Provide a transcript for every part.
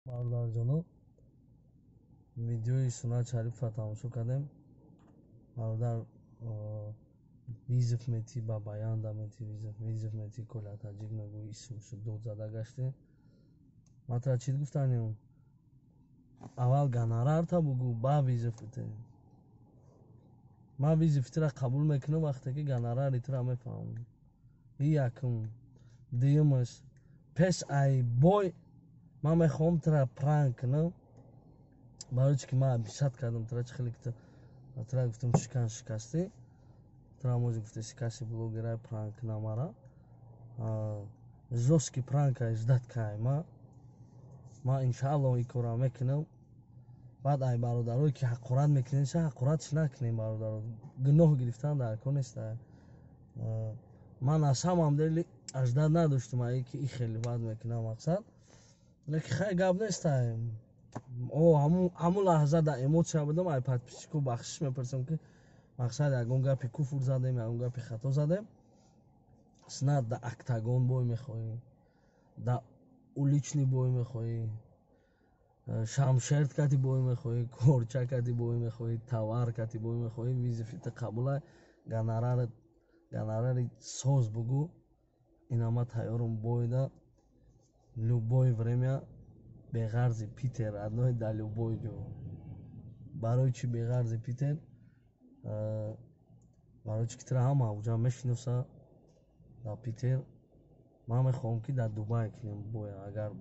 Бародарҷоно, видеои Сунат Шарипова тамошо кардем. Бародар, вызов метӣ, ба баянда метӣ, вызов метӣ, Коля Таҷик мегӯй, исмшу дод зада гаште. Ман тра чӣ гуфтанем? Аввал гонорарта бугӯ, ба вызов бите. Ман вызови тура қабул мекунам, вақте ки гонорари тура мефаҳмам. И якум. Дуюмаш, пеш ай бой ман мехоҳам тура пранк кунам. Барои чӣ ки ман обещать кардам тура, чӣ хеле ки тура гуфтам, шикан шикастӣ. Тура мози гуфтеси, каси блогерай пранк кунам мара. Жёсткий пранка ждать кай ма. Ман иншааллоҳ ин корро мекунам. Баъд ай бародарое ки ҳақорат мекунед, ша ҳақоратш накунем, бародаро. Гуноҳ гирифтан дар кор нест. Ман аз ҳамам дели аждад надоштам, ай ки и хеле бад мекунам, мақсад. Лекин хай, гап нест. О, ҳамун лаҳза дар эмоция будам, ай подписчико бахшиш мепурсам, ки мақсад ягон гапи куфр задем, ягон гапи хато задем. Снат, да октагон бой мехоҳӣ, да уличный бой мехоҳӣ, шамшерт кати бой мехоҳӣ, корча кати бой мехоҳӣ, тавар кати бой мехоҳӣ, вызови ту қабула. Гонорари соз бугӯ, ина ма тайёрам бойда, любое время, беғарзи Питер, родной, да любой ҷо. Барои чӣ беғарзи Питер? Барои чӣ ки тура ҳама уҷа мешиноса дар Питер. Ман мехоҳам, ки дар Дубай кунем боя, агар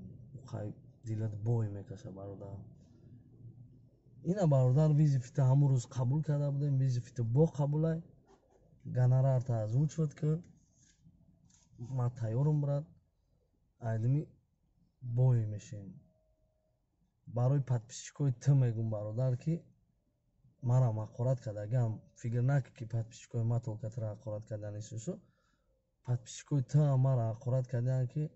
дилат бой мекаша, бародар. Ина, бародар, вызови ту ҳамун рӯз қабул карда будем, вызови ту бо қабулай. Гонорарта озвучивать ки, ман тайёрам, брат. Айдими бой мешем. Барои подписчикои ту мегум, бародар, ки марам ҳақорат кардагиам, фикр накун, ки подписчикои ма только тура ҳақорат кардани сусу. Подписчикои туам мара ҳақорат кардаянд, ки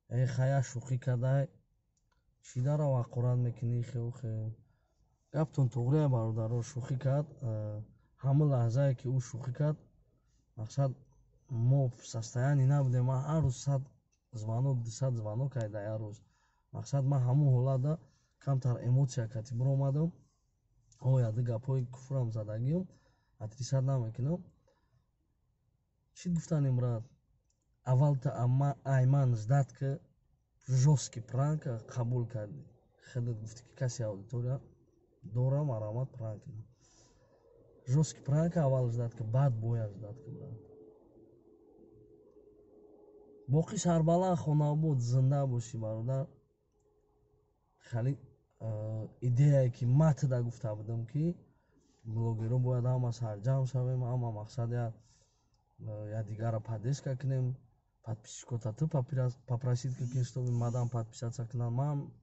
э, хая, шӯхӣ кардай, чӣ дарав ҳақорат мекунӣ, хеу хе. Гаптон туғрия, бародаро, шӯхӣ кард. Ҳамон лаҳзае ки ӯ шӯхӣ кард, мақсад, мо в состоянии набудем. Ман ҳар рӯз 100 звонок, 200 звонок карда як рӯз. Мақсад, ман ҳамон ҳолатда камтар эмоция кати биромадам. О, яду гапҳои куфрам задагиам, отрицать намекунам. Чӣ гуфтанем, брат? Аввал та ай ман ждать ки жёсткий пранк қабул кардӣ. Худат гуфтӣ, ки касе аудитория дорам, марамат пранк кунам. Жёсткий пранк аввал ждать ки, баъд бояд ждать ки, брат. Боқӣ сарбаланд, хонаобод, зинда бошӣ, бародар. Хеле идеяе ки ма туда гуфта будам, ки блогерҳо бояд ҳама сарҷамъ шавем, ҳама, мақсад, якдигарро поддержка кунем. Подписчикота ту попросить ки, чтобы мадам подписаться кунанд. Ман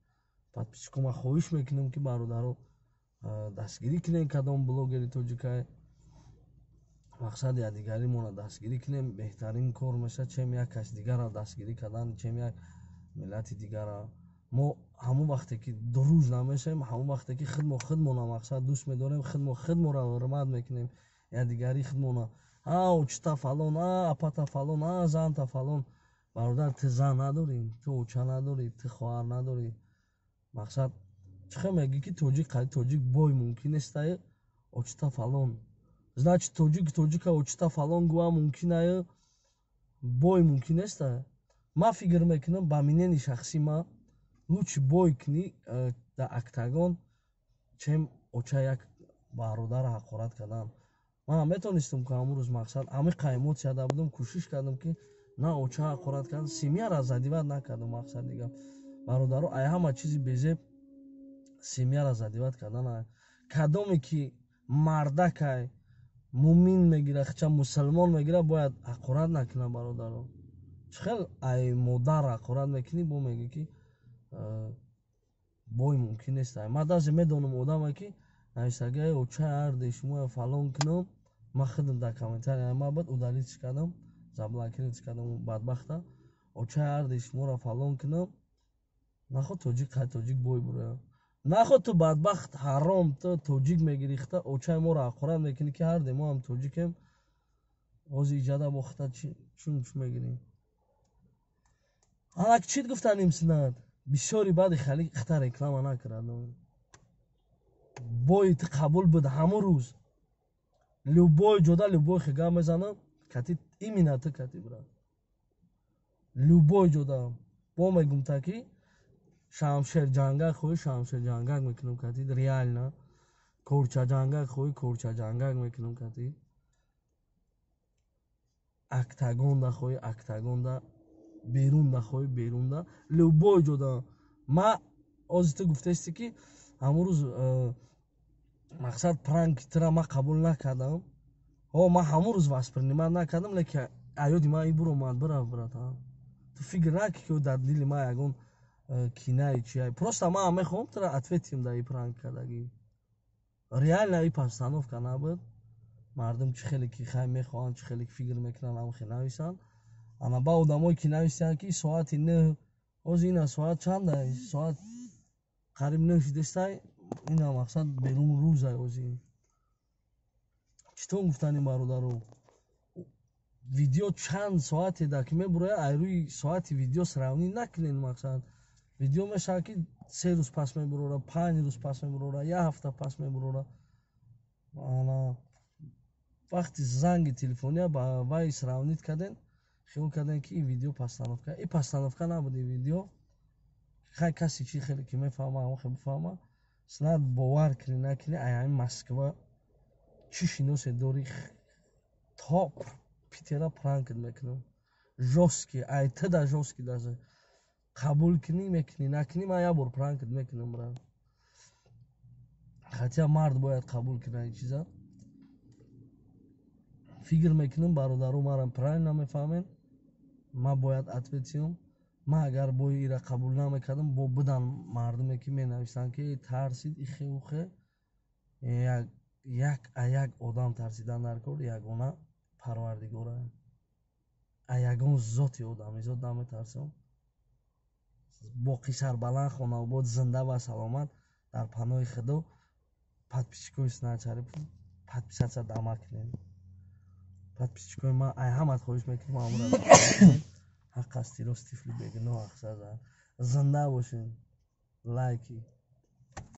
подписчикома хоҳиш мекунам, ки, бародаро, дастгирӣ кунем кадом блогери тоҷикай. Мақсад, якдигаримонро дастгирӣ кунем, беҳтарин кор мешавад, чем як кас дигарро дастгирӣ кардан, чем як миллати дигарро. Мо ҳамон вақте ки друж намешавем, ҳамон вақте ки худмо худмона, мақсад, дӯст медорем, худмо худморо ҳурмат мекунем, якдигари худмона. А очта фалон, а апата фалон, а занта фалон. Бародар, ту зан надорӣ, ту оча надорӣ, ту хоҳар надорӣ. Мақсад, чӣ хел мегӯӣ, ки тоҷик тоҷик бой мумкин нестае, очта фалон? Значит, тоҷик тоҷика очта фалон гӯа мумкинае, бой мумкин неста. Ман фикр мекунам, ба мнении шахсии ман, лучше бой кунӣ дар октагон, чем оча як бародарро ҳақорат кардан. Ман метонистам, ки ҳамун рӯз, мақсад, амиқа эмоцияда будам, кӯшиш кардам, ки на оча ҳақорат кардам, семьяра задевать накардам. Мақсад, дига, бародаро, ай ҳама чизи безеб семьяра задевать кардан. Кадоме ки мардакай, мумин мегира, хча мусалмон мегира, бояд ҳақорат накунад, бародаро. Чӣ хел ай модар ҳақорат мекунӣ, бо мегӯӣ, ки бой мумкин нест? Ман даже медонам одаме, ки нависагиа: «Оча ҳарде шумо фалон кунам». Ман худам дар комментария ма буд, удалить кардам, заблокировать кардам бадбахта. «Оча ҳарде шуморо фалон кунам». Наход тоҷик қай тоҷик бой буроя? Наход ту, бадбахт, ҳаром, ту тоҷик мегирихта, очаи моро ҳақорат мекунӣ, ки ҳарде мо ҳам тоҷикем. Ҳозир иҷада бохта чун чӣ мегирӣ? Алак, чит гуфтаним, Синат? Бисёри баъди хали хита реклама накардам. Бои ту қабул буд ҳамун рӯз. Любой ҷода, любой хе гап мезанам, кати именно ту, кати, брат. Любой ҷода бо мегум та ки шамшер ҷангак хоҳӣ, шамшер ҷангак мекунам кати, реально. Корча ҷангак хоҳӣ, корча ҷангак мекунам кати. Октагонда хоҳӣ, октагонда, берунда хоҳӣ, берунда, любой ҷода. Ма ози ту гуфтаисти, ки ҳамун рӯз мақсад пранки тура ма қабул накардам. О, ман ҳамун рӯз воспринимать накардам, лекин аёди ман и буромад, бирав, братан. Ту фикр накӣ, ки дар дили ман ягон кинаи чия. Просто ман мехоҳам тура ответ тиҳам дар и пранк кардагӣ. Реально и постановка набуд. Мардум чӣ хеле ки хай мехоҳанд, чӣ хеле ки фикр мекунанд, ҳам хел нависанд. Ана ба одамое ки нависанд, ки соати 9, ҳозир ина соат чанда? Соат қариб 9 шудестай. Ина мақсад берун рӯзай ҳозир. Чӣ тон гуфтани, бародаро? Видео чанд соате да ки мебурояд, ай рӯи соати видео сравнить накунед. Мақсад видео мешавад, ки 3 рӯз пас мебурора, 5 рӯз пас мебурора, як ҳафта пас мебурора. Ана вақти занги телефония ба вай сравнить карден, хиёл кардем, ки ин видео постановка. И постановка набуд ин видео. Хай, касе чӣ хеле ки мефаҳма, ҳамон хел бифаҳма. Снад бовар кунӣ, накунӣ, ай ҳамин Москва чӣ шиносе дорӣ, то Питера пранкт мекунам. Жёсткий, ай тда жёсткий даже. Қабул кунӣ, мекунӣ, накунӣ, ман як бор пранкт мекунам, брат. Хотя мард бояд қабул кунад ин чиза. Фикр мекунам, бародаро марам правильно мефаҳмед. Ман бояд ответ тиҳам. Ман агар бои ира қабул намекардам, бо будан мардуме, ки менависанд, ки тарсид, ихе ухе. Як а як одам тарсидан дар кор ягона Парвардигора. А ягон зоти одамизод наметарсам. Боқӣ сарбаланд, хонаобод, зинда ва саломат, дар паноҳи Худо. Подписчикои Сначари, подписаться дама кунед. Подписчикои ман, ай ҳамат хоҳиш мекунам, амра ҳақ аст, тирос тифли бегуноҳ ақсаза. Зинда бошед, лайки.